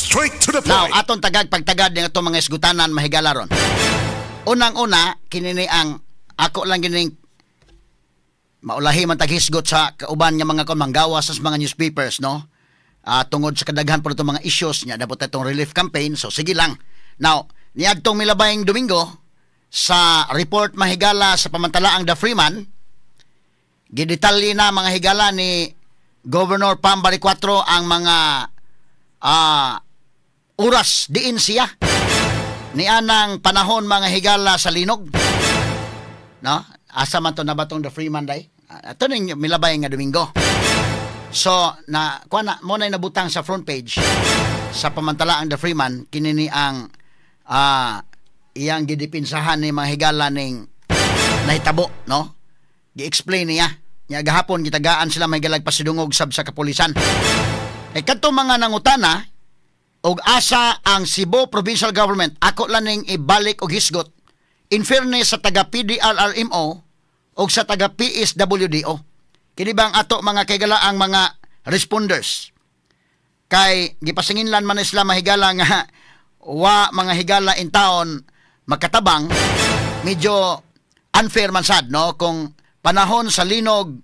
Straight to the Now, point. Atong tagag pagtagad ng atong mga isgutanan, mahigala ron. Unang-una, kinini ang ako lang gining maulahi man taghisgot sa kauban nga mga kon manggawas sa mga newspapers, no? Tungod sa kadaghan po itong mga issues niya, dapat itong relief campaign, so sige lang. Now, niadtong milabayng Domingo, sa report, mahigala, sa pamantalaang The Freeman, gidetalye na, mga higala, ni Governor Pam Baricuatro ang mga oras diin siya nianang panahon, mga higala, sa linog, no? Asa man to na batong The Freeman day? Ato ning milabay nga Domingo. So na kuha na mo na nabutang sa front page sa pamantalaang The Freeman. Kini ni ang iyang gidipinsahan ni mga higala ning nahitabo, no? Gi-explain niya. Nya gahapon gitagaan sila, may galag pasidungog sab sa kapulisan. Kay kadto mga nangutana og asa ang Cebu Provincial Government, ako lang ning ibalik og hisgot in fairness sa taga PDRRMO og sa taga PSWDO. Kini bang ato mga kaigala ang mga responders? Kay gipasinginlan man sila, mahigala, nga wa mga higala in town makatabang. Medyo unfair man sad, no, kung panahon sa linog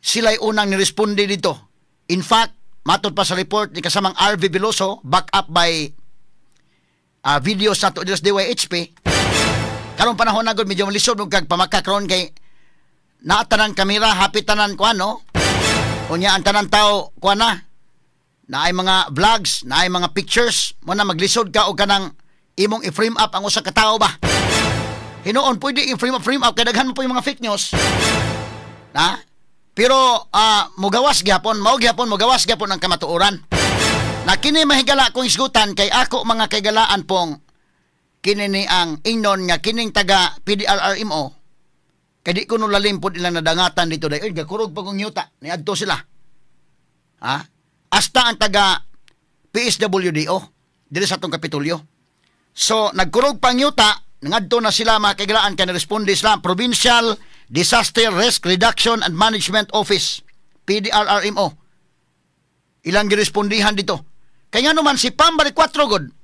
sila'y unang niresponde dito. In fact, matod pa sa report ni kasamang RV Veloso, back up by videos nato dito sa DYHP. Karong panahon na gud medyo malisod og kag pamakak ron kay naa tanan kamera, hapit tanan kuan, no? Unya ang tanan tao kuan na naay mga vlogs, naay mga pictures mo na maglisod ka og kanang imong i-frame up ang usa ka tawo ba. Hinuon pwede i-frame up, frame up kay daghan mo po yung mga fake news. Na? Pero mugawas gyapon, mao gyapon, mugawas gyapon ang kamatuoran. Na kini, mahigala, kong isgutan kay ako, mga kaigalaan pong kini ni ang ingnon nga kining taga PDRRMO kay di ko no lalim pod ilang nadangatan dito dahil gakurog pa kong yuta niadto sila. Ha? Hasta ang taga PSWDO diri sa atong Kapitolyo. So nagkurog pang yuta, ngadto na sila, mga kaigalaan, kay responde sila Provincial Disaster Risk Reduction and Management Office, PDRRMO. Ilang girespondihan dito. Kaya nga naman si Pam Baricuatro god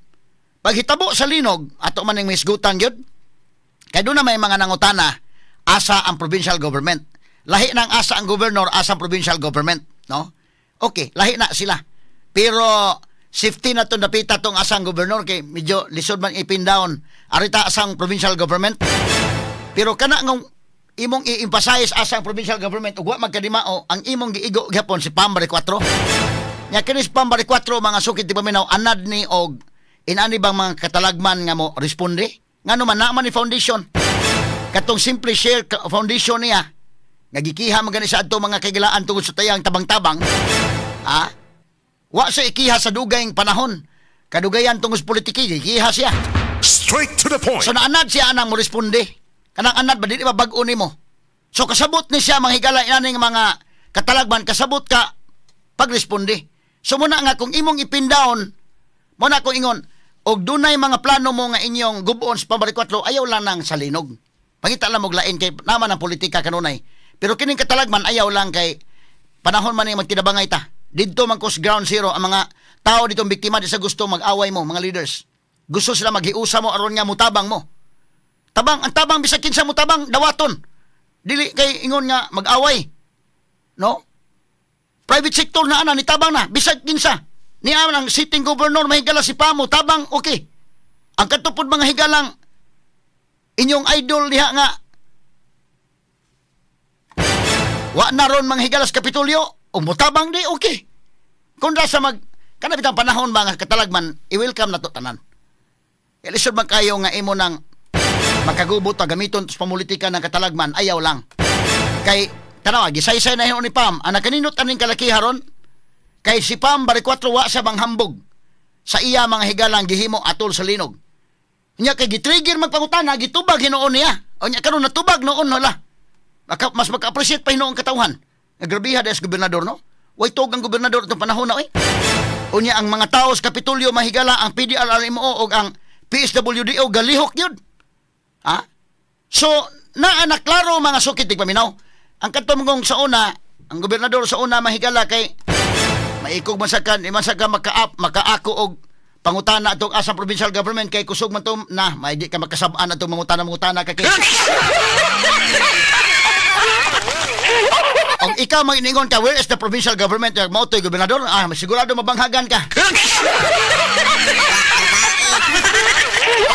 paghitabo sa linog, ato man ning misgutan gyud. Kay doon na may mga nangutana asa ang provincial government. Lahi nang asa ang governor, asa ang provincial government, no? Okay, lahi na sila. Pero safety na to napita tong asang gobernador kay medyo lisod man ipin down arita asang provincial government. Pero kana ngong imong i-emphasize asang provincial government ug wa magkadimao ang imong giigo gyapon si Pam Baricuatro. Nya kini si Pam Baricuatro, mga sukit di paminaw, anad ni og inani bang mga katalagman nga mo responde? Ngano man naa man ni foundation. Katong Simple Share Foundation niya nga gikiha man gani sa adto, mga kaigalaan, tungod sa tayang tabang-tabang. Ha? Wa sa ikiha sa dugayng panahon. Kadugayan tungod sa politiki, gikiha siya. Straight to the point. So naanad siya anang mo responde. Kanang anad ba dili ba bag-o nimo? So kasabot ni siya, mga higala, inaning mga katalagman, kasabot ka pagresponde. So muna nga kung imong ipin down mo na kung ingon og dunay mga plano mo nga inyong gubon sa Pambarikwatro, ayaw lang nang sa linog. Pangita lang og lain kay naman ang politika kanunay. Pero kining katalagman ayaw lang kay panahon man ni magtinabangay ta. Didto man kos ground zero ang mga tao ditong biktima, di sa gusto mag-away mo mga leaders. Gusto sila maghiusa mo aron nga mutabang mo. Tabang, ang tabang bisag kinsa mo tabang dawaton. Dili kay ingon nga mag-away. No? Private sector na ana ni tabang na bisag kinsa. Ni ang sitting governor, mahigala, si Pamo tabang, okay. Ang katupod, mga higalang, inyong idol diha nga wa na ron, mga higalas, Kapitolyo o mutabang di okay. Kung sa mag kana bitang panahon, mga katalagman, i-welcome na to tanan. Kaya man kayo nga imo nang makagubot na gamiton sa pamulitika ng katalagman, ayaw lang. Kay tanawa, gisaysay na hinuon ni Pam, ang nakaninot aning kalakiha ron, kay si Pam Baricuatro wa sa manghambog sa iya, mga higalang, gihimo atol sa linog. Nya kay gitrigger magpangutana, gitubag hinuon niya. O nya karon natubag noon wala. Mas maka-appreciate pa hinuon katawhan. Nagrabiha des gobernador, no? Way tog ang gobernador itong panahon na oy. Unya ang mga tao sa Kapitolyo, mahigala, ang PDRRMO o ang PSWDO galihok yun. Ha? So, naa na klaro, mga sukit paminaw. Ang kadto mong sa una, ang gobernador sa una, mahigala, kay Maikog man sa kan, man sa ka makaako og pangutana atong asa provincial government kay kusog man to na, may di ka makasab-an atong mangutana ka kay. Ang ikaw maginingon ka, where is the provincial government? Mao to'y gobernador, sigurado mabanghagan ka.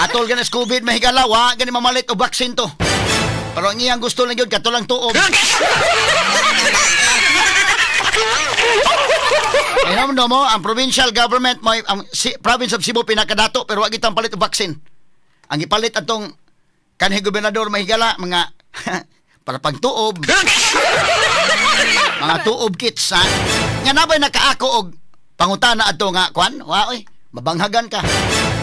Atol ganis COVID mahigala, wa gani mamalit og vaccine to. Pero ang iyang gusto lang yun, kato lang tuob. Inom mo, ang provincial government, may, ang province of Cebu pinakadato, pero wa gitang palit og vaccine. Ang ipalit atong kanhi gobernador mahigala, mga para pagtuob. Mga tuob kits, ha? Nga nabay nakaako og pangutana ato nga kwan, wa oy, mabanghagan ka.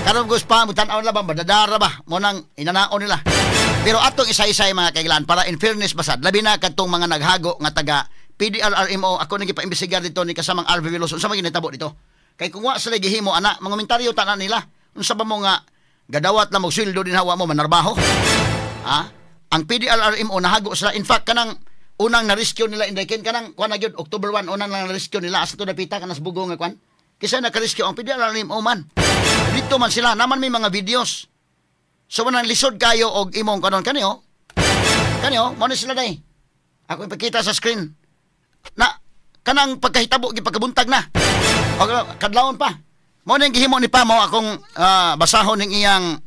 Karon gusto pa mutan-aw na ba madadara ba mo nang inanaon nila. Pero atong isa-isay mga kaiglan para in fairness basad, labi na kadtong mga naghago nga taga PDRRMO, ako nang gipaimbestigar dito ni kasamang RV Veloso, unsa man ginitabo dito? Kay kung wa sila gihimo ana, mga komentaryo tanan nila. Unsa ba mo nga gadawat na mogsweldo din hawa mo manarbaho? Ha? Ang PDRRMO nahago sila, in fact kanang unang na-rescue nila inday kanang kuan na gyud October 1 unang na-rescue nila asa to dapita kanas bugo nga kuan. Kaysa naka-rescue ang PDRRMO man. Dito man sila naman may mga videos. So manang lisod kayo og imong kanon kaniyo. Kaniyo mo ni sila day. Ako ipakita sa screen. Na kanang pagkahitabo gipagkabuntag na. Og kadlawon pa. Mo ning gihimo ni Pamo akong basahon ning iyang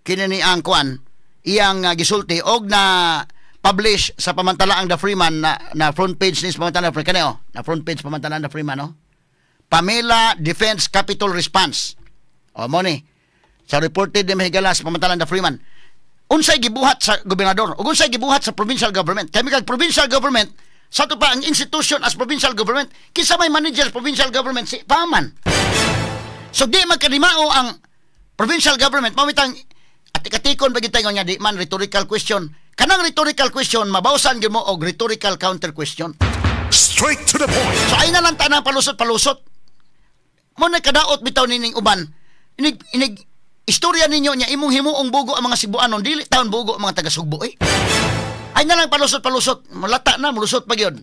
kini ni ang kuan, iyang gisulti og na publish sa pamantalaang The Freeman na front page ni sa pamantalaang The Freeman kaniyo, na front page pamantalaang The Freeman, no? Pamela Defense Capital Response. O mo ni sa reported ni mahigala sa pamantalaang The Freeman. Unsay gibuhat sa gobernador ug unsay gibuhat sa provincial government? Kay kag provincial government sa to pa ang institution as provincial government, kinsa may manager provincial government? Si Paman. So di magkadimao ang provincial government, mamitang atikatikon ba gid tayo nga di man rhetorical question. Kanang rhetorical question mabawsan gyud mo og rhetorical counter question. Straight to the point. So ay na lang tanang palusot-palusot. Mo nagkadaot bitaw nining uban. Inig istorya ninyo nya imong himuong bugo ang mga Cebuanon, dili taon bugo ang mga taga Sugbo eh. Ay na lang palusot-palusot, mulata na mulusot pa gyud.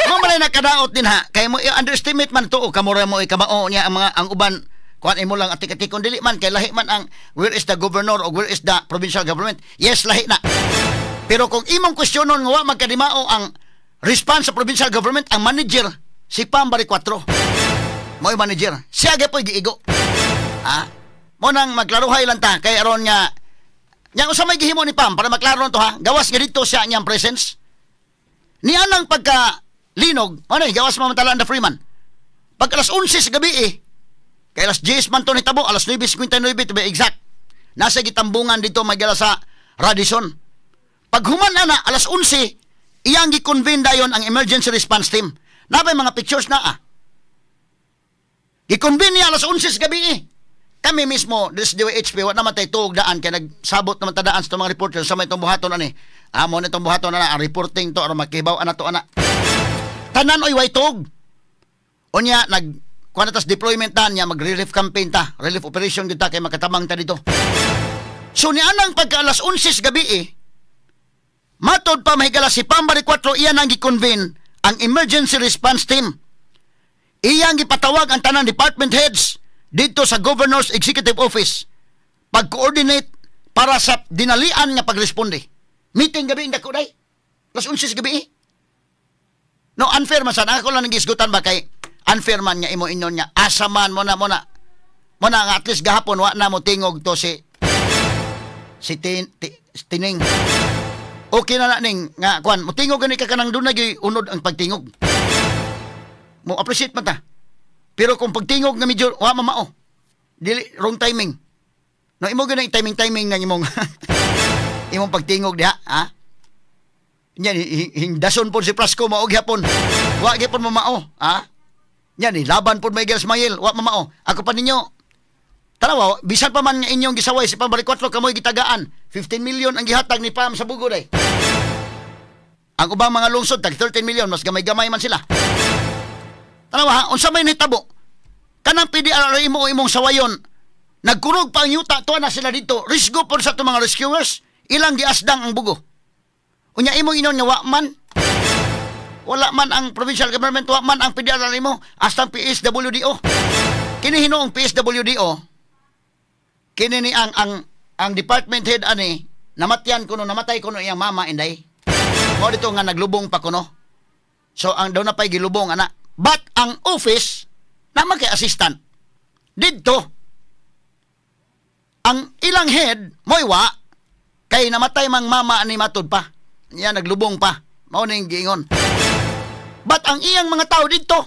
Mo man nakadaot din ha, kay mo i-underestimate man to o kamura mo ikamao niya ang mga ang uban. Kuan imo lang atik-atikon dili man kay lahi man ang where is the governor o where is the provincial government. Yes, lahi na. Pero kung imong kwestiyonon nga wa magkadimao ang response sa provincial government, ang manager si Pam Baricuatro. Mo'y manager. Siya gyud giigo. Ha? Mo nang magklaruhay lang ta kay aron nga nya usa may gihimo ni Pam para maklaro to ha. Gawas nga dito siya niyang presence. Niya nang pagka linog, ano gawas mamantalaan the Freeman. Pag alas 11 sa gabi eh, kay alas 10 man to nitabo, alas 9:59 to be exact. Nasa gitambungan dito magala sa Radisson. Pag human ana alas 11, iyang gi-convene dayon ang emergency response team. Nabay mga pictures na ah. Gi-convene niya alas 11 sa gabi eh. Kami mismo, this DYHP, wa naman tayo tuog daan kay nagsabot naman tadaan sa mga reporter sa may itong buhaton ani. Amo na itong buhaton ana, ang reporting to aron makibaw ana to ana. Tanan oy way tuog. Unya nag kuan tas deployment ta niya, mag-relief campaign ta, relief operation gyud ta kay makatabang ta dito. So nianang pagka alas 11 sa gabi eh, matod pa mahigala si Pam Baricuatro iyan ang gi-convene ang emergency response team. Iyang gipatawag ang tanang department heads dito sa Governor's Executive Office pag-coordinate para sa dinalian nga pagresponde. Meeting gabi ang dako day. Alas 11 sa gabi eh. No, unfair man sana. Ako lang nagisgutan ba kay unfair man nga imo inyon nga asa man mo na mo na. Mo na nga at least gahapon wa na mo tingog to si Tining. Okay na na ning nga kuan mo tingog gani ka kanang dunay gyud unod ang pagtingog. Mo appreciate man ta. Pero kung pagtingog nga medyo wa mamao. Dili wrong timing. No imo gani timing nga imong imong pagtingog diha, ha? Nya hingdason pod si Prasco mao gyapon. Wa gyapon mamao, ha? Nya ni laban pod may Ismail, wa mamao. Ako pa ninyo. Tanawa, bisan pa man nga inyong gisaway si Pam Baricuatro kamoy gitagaan. 15 million ang gihatag ni Pam sa Bugo day. Ang ubang mga lungsod tag 13 million, mas gamay-gamay man sila. Tanawa ha, unsa may nitabo? Kanang PDRRMO imo imong sawayon. Nagkurog pa ang yuta, tuwa na sila dito. Risgo pod sa itong mga rescuers, ilang giasdang ang bugo. Unya imong inon nga wa man. Wala man ang provincial government, wa man ang PDRRMO, hasta ang PSWDO. Kini hinuong PSWDO, kini ni ang department head ani, namatyan kuno, namatay kuno iyang mama, inday. Mao dito nga naglubong pa kuno. So ang daw na pa'y gilubong ana. But ang office naman kay assistant. Didto ang ilang head mo'y wa kay namatay mang mama ani matud pa. Niya naglubong pa. Mao ning giingon. But ang iyang mga tao didto.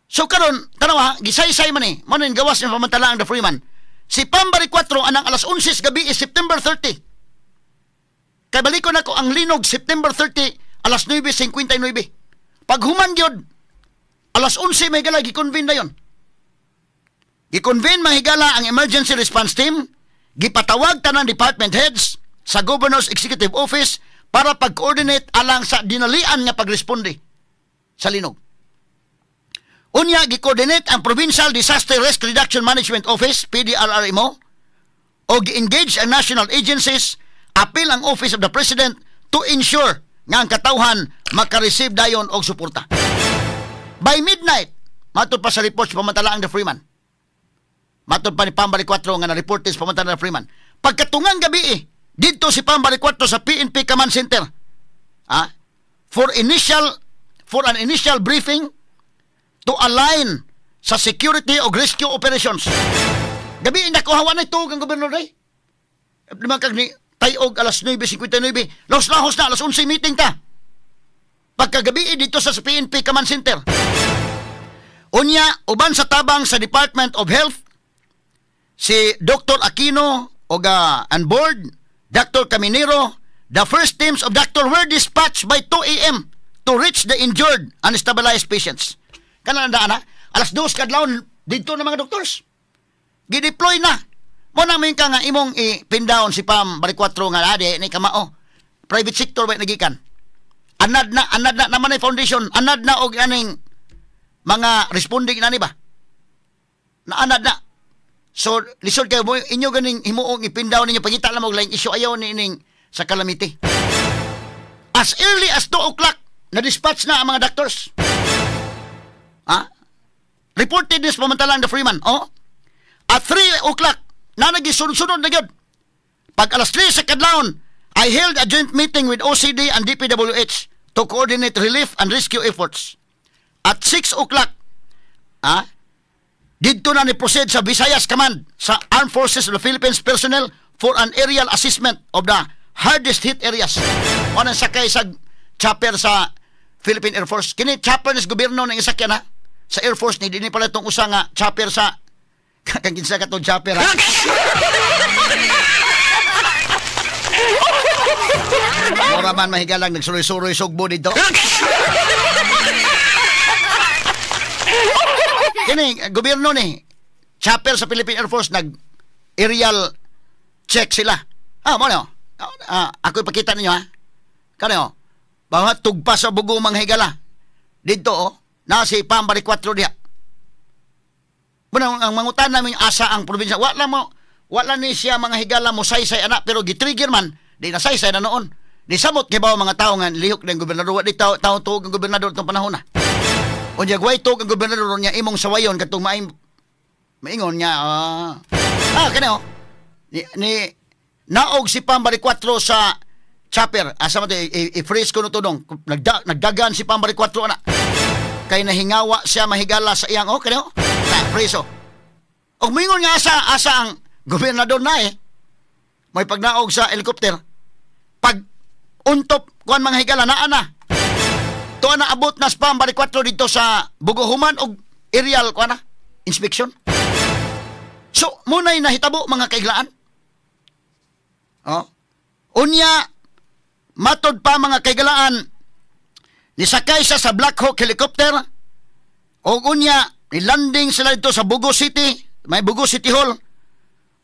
So karon, tanawa, gisaysay man ni. Mao ning gawas ng pamantala ang The Freeman. Si Pam Baricuatro anang alas 11 gabi is September 30. Kay balikon nako ang linog September 30 alas 9:59. Paghuman gyud alas 11 may gala, gi-convene na yon. Gi-convene, mga higala, ang emergency response team, gipatawag tanan department heads sa Governor's Executive Office para pag-coordinate alang sa dinalian nga pagresponde sa linog. Unya, gi-coordinate ang Provincial Disaster Risk Reduction Management Office, PDRRMO, o gi-engage ang national agencies, apil ang Office of the President to ensure nga ang katawhan makareceive dayon og suporta. By midnight, matod pa sa report sa pamantalaang The Freeman. Matod pa ni Pam Baricuatro nga na-report sa pamantalaang The Freeman. Pagkatungang gabi eh, didto si Pam Baricuatro sa PNP Command Center. Ah, for an initial briefing to align sa security o rescue operations. Gabi nakuha na ito ang gobernador day. Di man kag ni tayog alas 9:59. Lahos-lahos na alas 11 meeting ta. Pagkagabi dito sa PNP Command Center. Unya, uban sa tabang sa Department of Health, si Dr. Aquino og on board, Dr. Caminero, the first teams of doctor were dispatched by 2 a.m. to reach the injured and stabilized patients. Kana na na, alas 2 kadlawon didto na mga doctors. Gideploy na. Mo na ka nga imong i-pin down si Pam Baricuatro nga ade ni kamao. Private sector ba nagikan? Anad na naman ay foundation, anad na og aning mga responding na ni ba? Naanad na. So, lisod kayo mo, inyo ganing himuong i-pin down ninyo, pangita lang mo laing issue, ayaw ni ining sa calamity. As early as 2 o'clock, na-dispatch na ang mga doctors. Ha? Reported this pamantalang The Freeman. Oh? At 3 o'clock, na nagisunod-sunod na gyud. Pag alas 3 sa kadlawon, I held a joint meeting with OCD and DPWH to coordinate relief and rescue efforts. At 6 o'clock, didto na ni proceed sa Visayas Command sa Armed Forces of the Philippines personnel for an aerial assessment of the hardest hit areas. Ano sakay sa chopper sa Philippine Air Force. Kini chopper ni gobyerno ng isakyan ha. Sa Air Force ni dinhi pala itong usa nga chopper sa kang kinsa ka tong chopper ha. Mura man mahigalang nagsuroy-suroy sugbo dito. Kini gobyerno ni chopper sa Philippine Air Force nag aerial check sila. Ah, mo no. Ah, ako ipakita ninyo ha. Kano? Bawa tugpa sa Bogo mga higala. Dito oh, na si Pam Baricuatro diha. Bueno, ang mangutan namin asa ang probinsya. Wala mo, wala ni siya mga higala mo saysay anak, pero gitrigger man, di na saysay na noon. Di samot kay bawa mga tao nga lihok ng gobernador, wa di tao tao tuog ang gobernador itong panahon na. Unya gway tuog ang gobernador niya imong sawayon katong maim maingon niya kani oh. Ni naog si Pam Baricuatro sa chopper. Asa man to i-freeze ko no to dong. Nagdagan si Pam Baricuatro ana. Kay nahingawa siya mahigala sa iyang oh kani oh. Na freeze oh. Og moingon nga asa ang gobernador na eh. May pagnaog sa helicopter. Pag untop kuan mga higala naa na. Tuwa na abot na Pam Baricuatro dito sa Bogohuman og aerial kuan na inspection. So munay nahitabo mga kaiglaan. Oh. Unya matod pa mga kaigalaan nisakay siya sa Black Hawk helicopter og unya ni-landing sila dito sa Bogo City, may Bogo City Hall.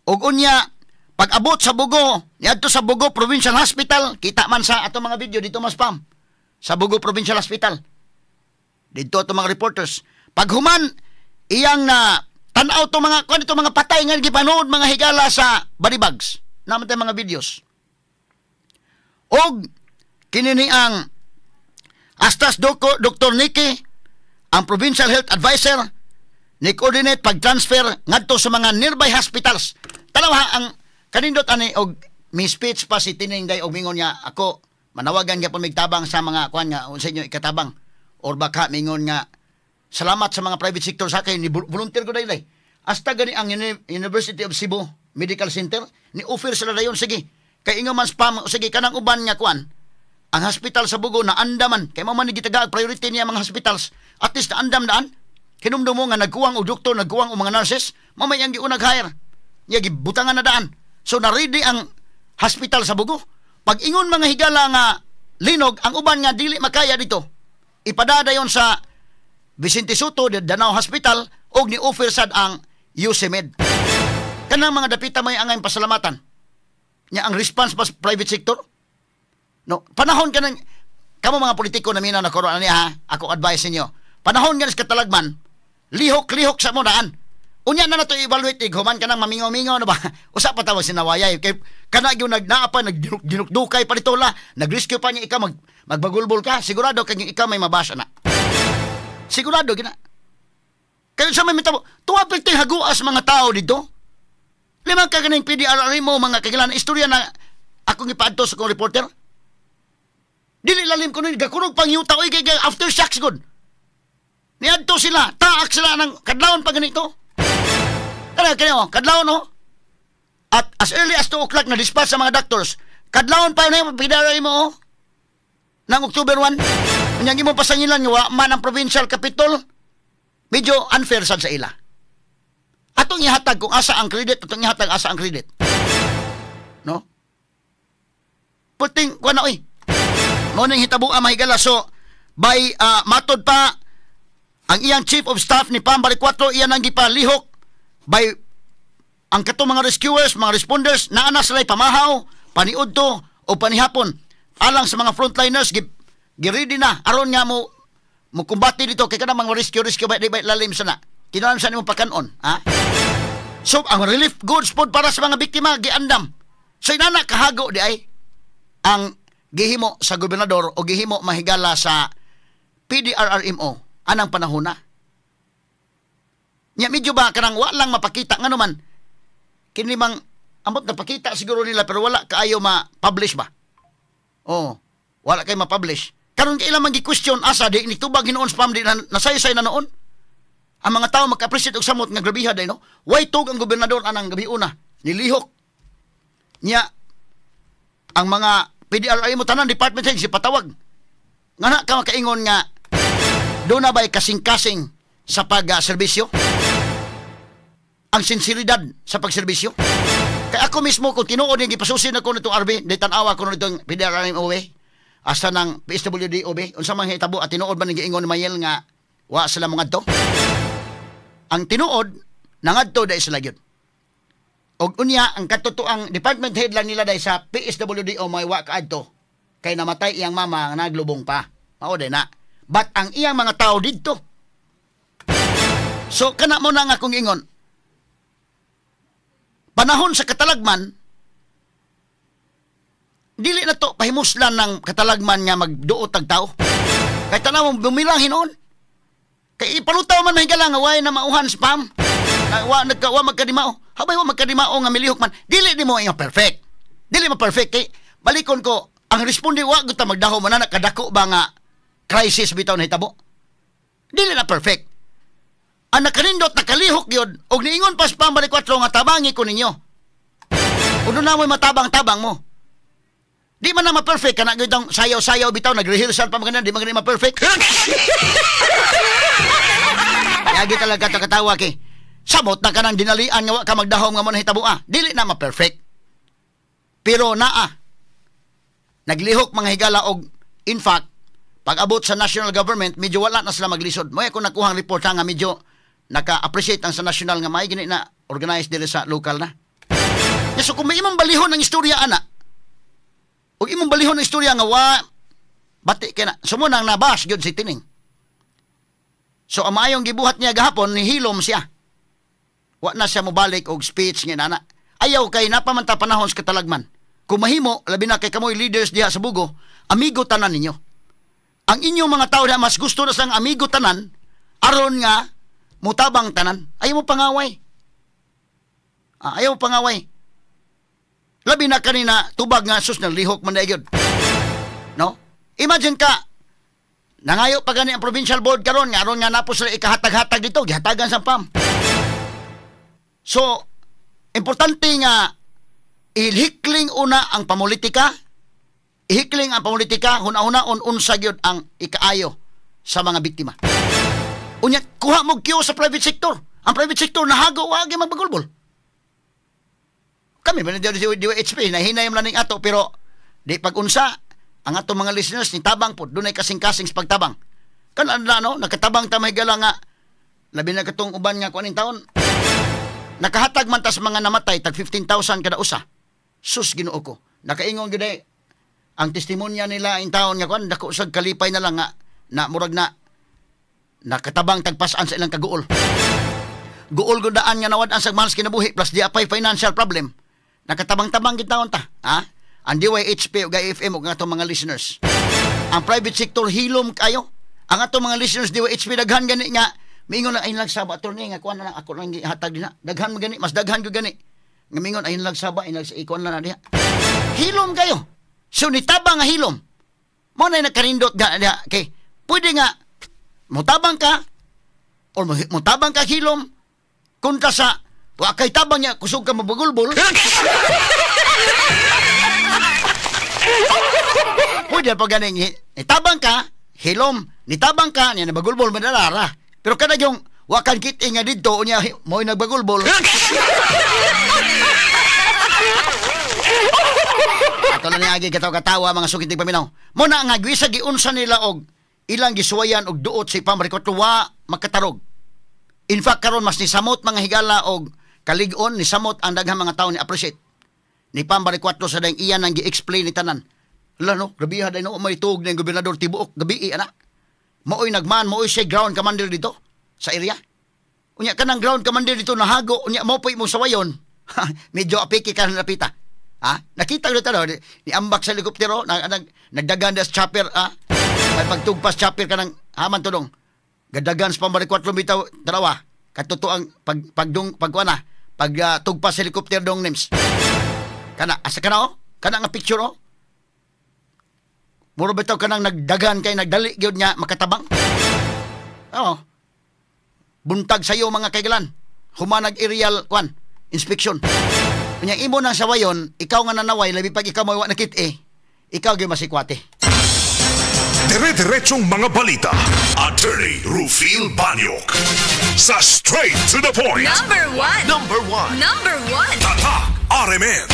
Og unya pag-abot sa Bogo, niadto sa Bogo Provincial Hospital, kita man sa ato mga video dito mas Pam. Sa Bogo Provincial Hospital. Dito ato mga reporters. Paghuman iyang na tan-aw to mga kuan dito mga patay nga gipanood mga higala sa body bags. Naman tayo mga videos. Og kini ni ang Astas Dr. Nicky, ang Provincial Health Advisor, ni coordinate pag-transfer ngadto sa mga nearby hospitals. Tanaw ha, ang kanindot ani og mi speech pa si Tining day og mingon niya ako manawagan gyapon migtabang sa mga kuan nga unsa inyo ikatabang or baka mingon nga salamat sa mga private sector sa kay ni volunteer ko day. Hasta gani ang University of Cebu Medical Center ni offer sila dayon, sige kay ingon man spam, sige kanang uban nga kuan ang hospital sa Bugo na andaman kay mao man ni gitaga priority niya mga hospitals, at least na andam daan. Hinumdum mo nga nagkuwang og doktor, nagkuwang og mga nurses, mamay ang giunag hire. Nya gibutangan na daan. So na-ready ang hospital sa Bugo. Pag ingon mga higala nga linog, ang uban nga dili makaya dito, ipadadayon sa Vicente Soto, the Danao Hospital, og ni offer sad ang UCMed. Kanang mga dapita may angay pasalamatan. Nya ang response pa sa private sector. No, panahon kanang kamo mga politiko na minaw na karon ani ha, ako advice ninyo. Panahon ganis katalagman, lihok-lihok sa mo daan. Unya na nato evaluate ig human kanang mamingaw-mingaw na ba. Usa pa tawag sinawayay kay kana gyud nagnaa pa nagdinukdukay pa dito la, nagrescue pa niya ikaw magbagulbol ka, sigurado kay ikaw may mabasa na. Sigurado gina. Kayo sa may mitabo, tuwa perting haguas mga tao dito. Limang ka ganing PDRR mo mga kagilan istorya na akong ipaadto sa akong reporter. Dili lalim ko nun, gakunog pang yuta oy kay aftershocks gud. Niadto sila, taak sila ng kadlawon pa ganito. Kana kanya, kadlawon no. At as early as 2 o'clock na dispatch sa mga doctors. Kadlawon pa na PDRR mo oh. Nang October 1. Unyang imo pasangilan nga wa man ang provincial capital. Medyo unfair sad sa ila. Atong ihatag kung asa ang credit, atong ihatag asa ang credit. No? Puting kuan na oy. Mao ning hitabo ang mahigala. So by matod pa ang iyang chief of staff ni Pam Baricuatro, iyan ang gipalihok by ang katong mga rescuers, mga responders, naa na sila pamahaw, paniudto o panihapon. Alang sa mga frontliners, giready na aron nga mo mo kumbate dito kay kanang mga rescue rescue ba di ba lalim sana. Kinahanglan sa nimo pakanon, ha? So ang relief goods pod para sa mga biktima giandam. So inana kahago di ay ang gihimo sa gobernador o gihimo mahigala sa PDRRMO anang panahon na. Nya medyo ba kanang wa lang mapakita ngano man kini mang amot napakita siguro nila pero wala kaayo ma-publish ba. Oh, wala kay ma-publish. Karon kay ilang man gi-question asa di ni tubag hinuon spam di na, nasaysay na noon. Ang mga tao maka-appreciate og samot nga grabiha day no. Way tug ang gobernador anang gabi una nilihok. Nya ang mga PDRI mo tanan department head si patawag. Nga na ka makaingon nga doon na ba'y kasing-kasing sa pag-serbisyo? Ang sinseridad sa pagserbisyo? Kaya ako mismo, kung tinuod yung gipasusin ako nitong RB, di tanawa ko nitong PDRM OB, asa ng PSWD OB, unsa man hitabo at tinuod ba ning giingon ni Mayel nga wa sila mga to? Ang tinuod, nangadto dahil sila gyud. Og unya, ang katotoang department head lang nila dahil sa PSWD o may wa kaadto, kay namatay iyang mama nga naglubong pa. Mao day na. But ang iyang mga tao didto. So kana mo na nga akong ingon. Panahon sa katalagman, dili na to pahimuslan ng katalagman nga magduot tag tao. Kay tanaw bumilang hinuon. Kay ipalutaw man mahigala nga way na mauhan spam. Na wa nagka wa magkadimao. Habay wa magkadimao nga milihok man. Dili di mo ingon perfect. Dili mo perfect kay balikon ko ang responde wa gud ta magdaho man na kadako ba nga crisis bitaw nahitabo. Dili na perfect. Ang nakanindot nakalihok gyud og niingon pa spam balik 4 nga tabangi ko ninyo. Uno na mo'y matabang-tabang mo. Di man na ma-perfect kana gyud ang sayaw-sayaw bitaw nag-rehearsal pa man di man gani ma-perfect. Yagi talaga ta katawa kay samot na kanang dinalian nga wa ka magdahom nga mo nahitabo ah. Dili na ma-perfect. Pero naa naglihok mga higala og in fact pag abot sa national government medyo wala na sila maglisod. Mo ako nakuhang report nga medyo naka-appreciate ang sa national nga may gini na organize diri sa local na. So kung may imong balihon ang istorya ana, og imong balihon ang istorya nga wa bati kay na. So mo nang nabash gyud si Tining. So ang maayong gibuhat niya gahapon nihilom siya. Wa na siya mobalik og speech nga nana. Ayaw kay napamanta panahon sa katalagman. Kung mahimo, labi na kay kamoy leaders diha sa Bugo, amigo tanan ninyo. Ang inyong mga tao na mas gusto na sang amigo tanan aron nga mutabang tanan. Ayaw mo pangaway. Ayaw mo pangaway. Labi na kanina tubag nga sus nalihok man dayon. No? Imagine ka nangayo pa gani ang provincial board karon nga aron nga napos sila ikahatag-hatag dito, gihatagan sa PAM. So, importante nga ihikling una ang pamulitika, ihikling ang pamulitika, huna-hunaon unsa gyud ang ikaayo sa mga biktima. Unya kuha mo kiyo sa private sector. Ang private sector nahago wa gyud magbagulbol. Kami man di DYHP nahinay man ning ato, pero di pag-unsa ang ato mga listeners ni tabang po, dunay kasing-kasing sa pagtabang. Kanan na no, nakatabang ta mahigala nga labi na katong uban nga kuaning taon. Nakahatag man tas mga namatay tag 15,000 kada usa. Sus Ginoo ko. Nakaingon gyud ay ang testimonya nila in taon nga kuan dako sad kalipay na lang nga na murag na nakatabang tagpasan sa ilang kaguol. Guol gud daan nga nawad-an sa mahal sa kinabuhi plus di apay financial problem. Nakatabang-tabang gid taon ta, ha? Ang DYHP ug IFM ug ang atong mga listeners. Ang private sector hilom kayo. Ang atong mga listeners DYHP daghan gani nga miingon lang ay lang saba attorney nga kuan na lang ako lang gihatag dinha. Daghan man gani, mas daghan gyud gani. Nga miingon ay lang saba ay lang sa ikuan na diha. Hilom kayo. So nitabang nga hilom. Mo na nakarindot ga diha. Okay. Pwede nga mutabang ka or mutabang ka hilom kontra sa wa kay tabang niya kusog ka mabagulbol. Pwede pa ganing nitabang ka, hilom, nitabang ka, niya nabagulbol madalara. Pero kada yung wakan kit nga didto unya mo'y nagbagulbol. Ato lang niagi katawa-katawa mga sukit paminaw. Muna nga gwisa giunsa nila og ilang gisuwayan og duot si Pamrikot wa makatarog. In fact karon mas nisamot mga higala og kalig-on nisamot ang daghang mga tawo ni appreciate. Ni Pambarikwatro sa dayang iyan ang gi-explain ni tanan. Hala no, grabiha day no, may tuog ng gobernador tibuok gabi ana. Maoy nagman, maoy siya ground commander dito sa area. Unya kanang ground commander dito nahago, unya mo po'y mong sawayon. Medyo apiki ka na napita. Ha? Nakita ko dito no, ni ambak sa helikoptero, nagdagan das chopper, ha? May pagtugpas chopper ka ng haman to dong. Gadagan sa Pambarikwatro bitaw dalawa. Katotoang pag pag pag tugpas helikopter dong names. Kana asa kana oh? Kana nga picture oh. Muro bitaw kanang nagdagan kay nagdali gyud nga makatabang. Oo. Buntag sayo mga kaigalan. Humanag aerial kwan inspection. Unya imo nang sawayon, ikaw nga nanaway labi pag ikaw mo wa nakit eh. Ikaw gyud masikwate. Dire-diretsong mga balita. Attorney Rufil Banyok. Sa Straight to the Point. Number 1. Number 1. Number 1. Tatak RMN.